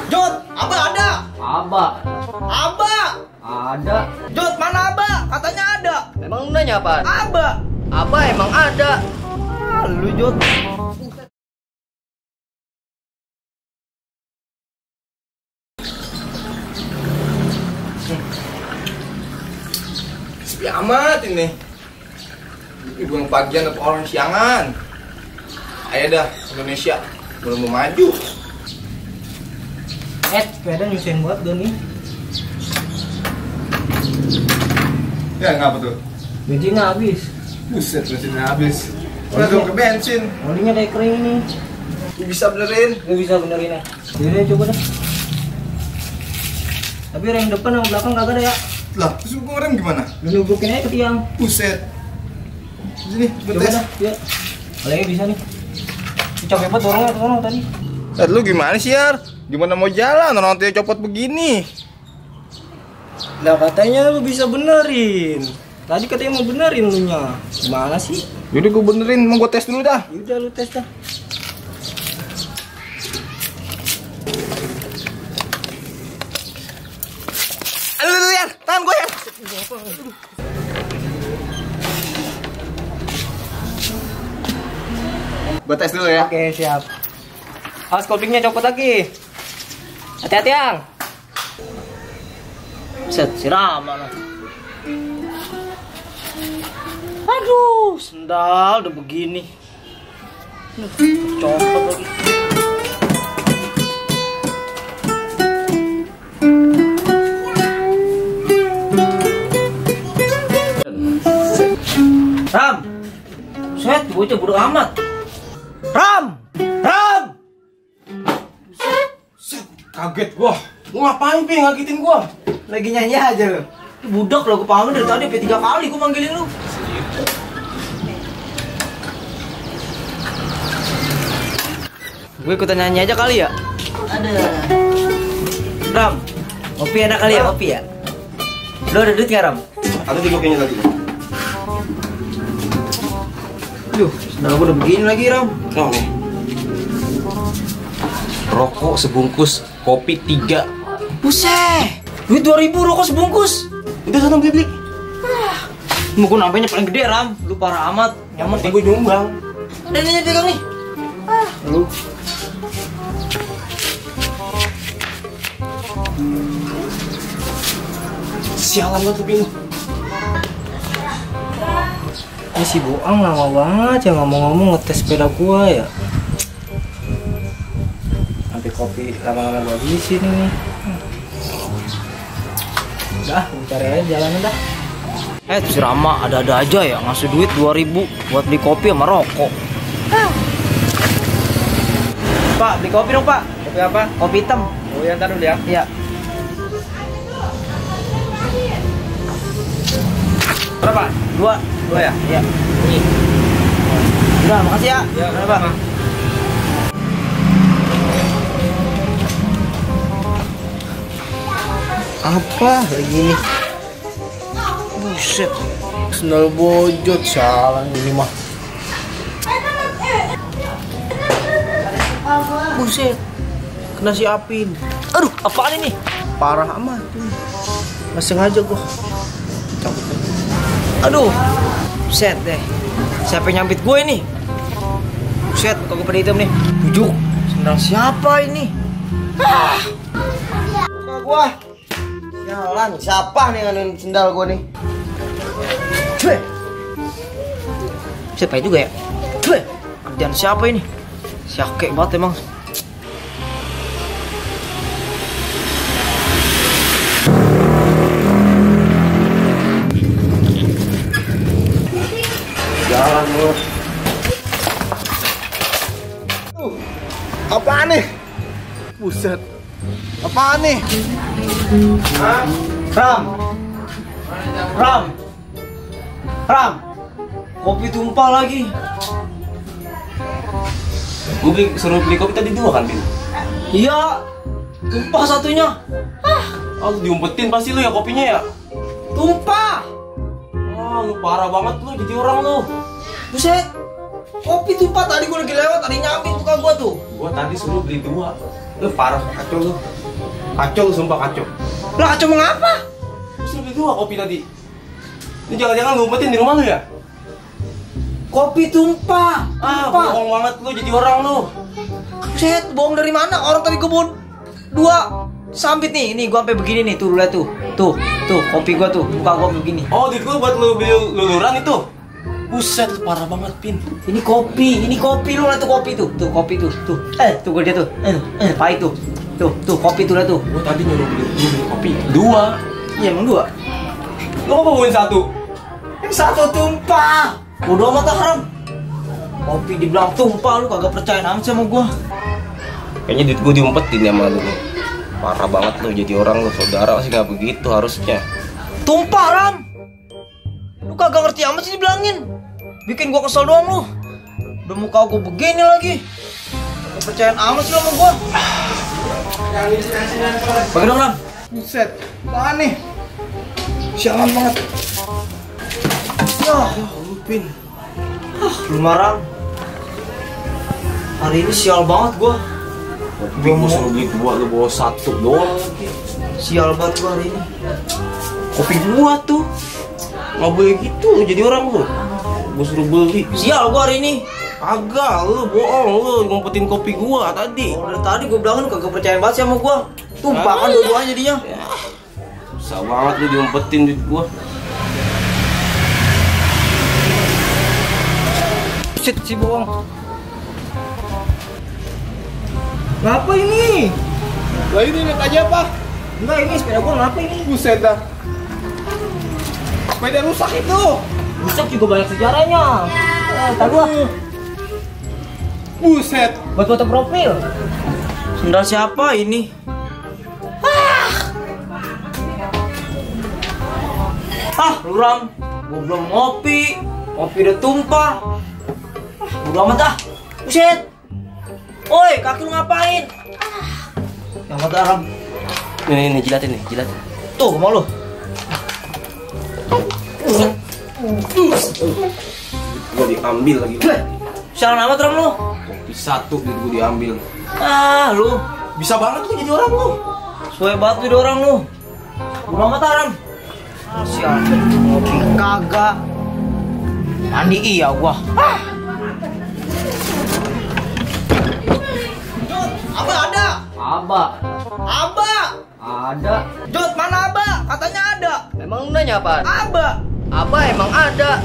Jod, Aba ada. Aba. Aba. Ada. Jod, mana Aba? Katanya ada. Emang lu nanya apaan? Aba. Aba emang ada. Lu Jod. Sepi amat ini. Ibu pagian atau orang siangan. Ayo dah, Indonesia belum mau maju. Sepeda nyusahin buat Doni. Ya ngapa tuh? Bensinnya habis. Buset, bensinnya habis. Udah dong ke bensin. Olinya kayak kering ini. Lu bisa benerin? Gak bisa benerin ya. Yaudah coba dah. Tapi rem depan sama belakang kagak ada ya. Lah, terus gua ngerem gimana? Lu nubukin aja ke tiang. Buset. Sini, gua Coba tes. dah, ya. Kayaknya bisa nih. Capek banget dorongnya ke sana tadi. Lu gimana sih, Yar? Gimana mau jalan orang tuanya copot begini? Lah katanya lu bisa benerin. Tadi katanya mau benerin lu nya. Gimana sih? Yaudah gua benerin, mau gua tes dulu dah. Yaudah lu tes dah. Aduh, Yar, tahan gua, Yar. Gua tes dulu ya. Oke, siap. Awas kopliknya copot lagi. Hati-hati, Yang. Set, siram mana. Aduh, sendal udah begini. Copot lagi. Ram. Set, bocah bodo amat. Ram! Ram! Kaget gua. Lu ngapain, Pi, ngagetin gua? Lagi nyanyi aja lo. Budak lo, gue paham dari tadi sampai 3 kali gue manggilin lu. Gue ikutan nyanyi aja kali ya? Ada. Ram, kopi enak kali ya, kopi ya? Lo ada duit nggak, Ram? Ada di gokenya tadi. Duh, sendal gue udah begini lagi, Ram. Oke. Rokok sebungkus, kopi 3. Buset, duit 2.000 rokok sebungkus. Udah sana beli. Mau gue nampaknya paling gede, Ram. Lu parah amat. Nyaman Gue nyumbang. Dan ini pegang nih. Lu. Sialan banget tapi lu. Ini si Boang lama banget ya ngomong-ngomong ngetes sepeda gua ya. Sampai kopi lama-lama gua habisin ini. Udah, gua cari aja jalannya dah. Si Rama ada-ada aja ya ngasih duit 2.000 buat beli kopi sama rokok. Pak, beli kopi dong, Pak. Kopi apa? Kopi hitam. Oh ya, ntar dulu ya. Iya. Berapa? 2 ya? Iya. Ini. Udah, makasih ya. Ya, berapa? Apa lagi nih? Buset. Sendal bojot, salah ini mah. Buset. Kena si Apin. Aduh, apaan ini? Parah amat. Nggak sengaja gua. Cabut. Aduh. Buset deh. Siapa yang nyambit gue ini? Buset, kok gue pada hitam nih. Bujuk. Sendal siapa ini? Muka gua. Jalan, siapa nih nganuin sendal gua nih? Cuy. Siapa juga ya? Cuy. Kerjaan siapa ini? Syakek banget emang. Jalan lu. Apaan nih? Buset. Apaan nih? Hah? Ram. Ram. Ram. Kopi tumpah lagi. Gue suruh beli kopi tadi 2 kan, Bin? Iya. Tumpah satunya. Oh, lu diumpetin pasti lu ya kopinya ya? Tumpah. Wah, lu parah banget lu jadi orang lu. Buset. Kopi tumpah tadi gue lagi lewat, tadi nyampe muka gua tuh. Gua tadi suruh beli 2. Lu parah kacau lu. Kacau lu, sumpah kacau. Lah kacau mengapa? Suruh beli 2 kopi tadi. Ini jangan-jangan lu umpetin di rumah lu ya? Kopi tumpah. Ah, bohong banget lu jadi orang lu. Set, bohong dari mana? Orang tadi kebun 2 sambit nih. Nih gua sampai begini nih, tuh lihat tuh. Tuh, kopi gua tuh, muka gua begini. Oh, duit gua buat lu beli luluran itu. Buset, lu parah banget, Pin. Ini kopi lu lihat tuh kopi tuh. Tuh kopi tuh. Tuh gua dia tuh. Pahit tuh. Tuh kopi tuh lihat tuh. Gua tadi nyuruh beli kopi 2. Iya, emang 2. Lu kok bawain 1? Yang 1 tumpah. Udah amat haram. Kopi dibilang tumpah, lu kagak percaya amat sama gua. Kayaknya duit gua diumpetin ya sama lu. Parah banget lu jadi orang lu, saudara sih gak begitu harusnya. Tumpah, Ram. Lu kagak ngerti amat sih dibilangin. Bikin gua kesel doang lu. Udah muka gua begini lagi. Gak percayaan amat sih lu sama gua. Bagi dong, Ram. Buset, apaan nih? Sialan banget. Ya, Lu, Pin. lu marah. Hari ini sial banget gua. Kopi gua suruh beli 2, lu bawa 1 doang lagi. Sial banget gua hari ini. Kopi gua tuh. Nggak boleh gitu lu jadi orang lu. Gua suruh beli. Sial gua hari ini. Kagak, lu bohong lu ngumpetin kopi gua tadi. Oh, dari tadi gua bilang lu kagak percaya banget sih sama gua. Tumpah kan dua-duanya jadinya. Susah banget lu diumpetin duit gua. Shit, si bohong. Ngapa ini? Lah ini lihat aja apa? Enggak, ini sepeda gua ngapa ini? Buset dah. Sepeda rusak itu. Rusak juga banyak sejarahnya. Entar gua Buset. buat foto profil. Sendal siapa ini? Lu Ram, gua belum ngopi udah tumpah. Udah amat dah. Buset. Oi, kaki lu ngapain? Yang mata Ram. Nih, jilatin nih, jilatin. Tuh, mau lu. Gua diambil lagi. Sialan amat Ram lu. Kopi 1 duit gua diambil. Lu Bisa banget lu jadi orang lu. suwe banget jadi orang lu. Udah amat Ram. Sialan, ngopi kagak. Mandi iya gua. Aba ada. Aba. Ada. Jod, mana Aba? Katanya ada. Emang lu nanya apaan? Aba. Apa emang ada?